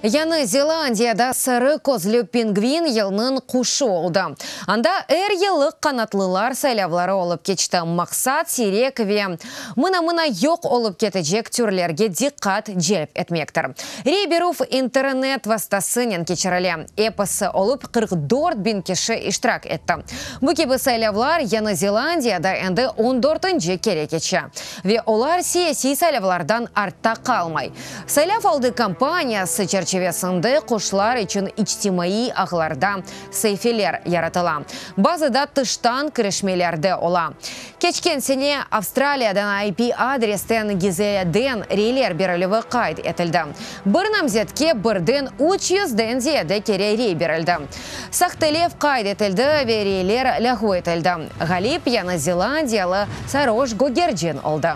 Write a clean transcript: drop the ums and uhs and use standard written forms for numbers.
Yañı Zelandiyada sarı közlü pingvin yılnıñ quşu oldı. Anda er yıllıq qanatlılar saylavları olıp keçti. Maqsat, siyrek ve mına-mına yoq olıp ketecek türlerge diqqat celp etmektir. Rey berüv internet vastasınen keçirile. Episi olıp 44 biñ kişi iştirak etti. Bu kibi saylavlar Yañı Zelandiyada endi 14-nci kere keçe. Ve olar siyasiy saylavlardan artta qalmay. Saylav aldı kampaniyası çerçivesinde quşlar içün içtimaiy ağlarda saifeler yaratıla. Bazıda tıştan kirişmeler de ola. Keçken sene Avstraliyadan IP adresten gizliden reyler berilüvi qayd etildi. Bir namzetke birden 300-den ziyade kere rey berildi. Sahtelev qayd etildi ve reyler lâğu etildi. Ğalip Yañı Zelandiyalı sarıoş gögercin oldı.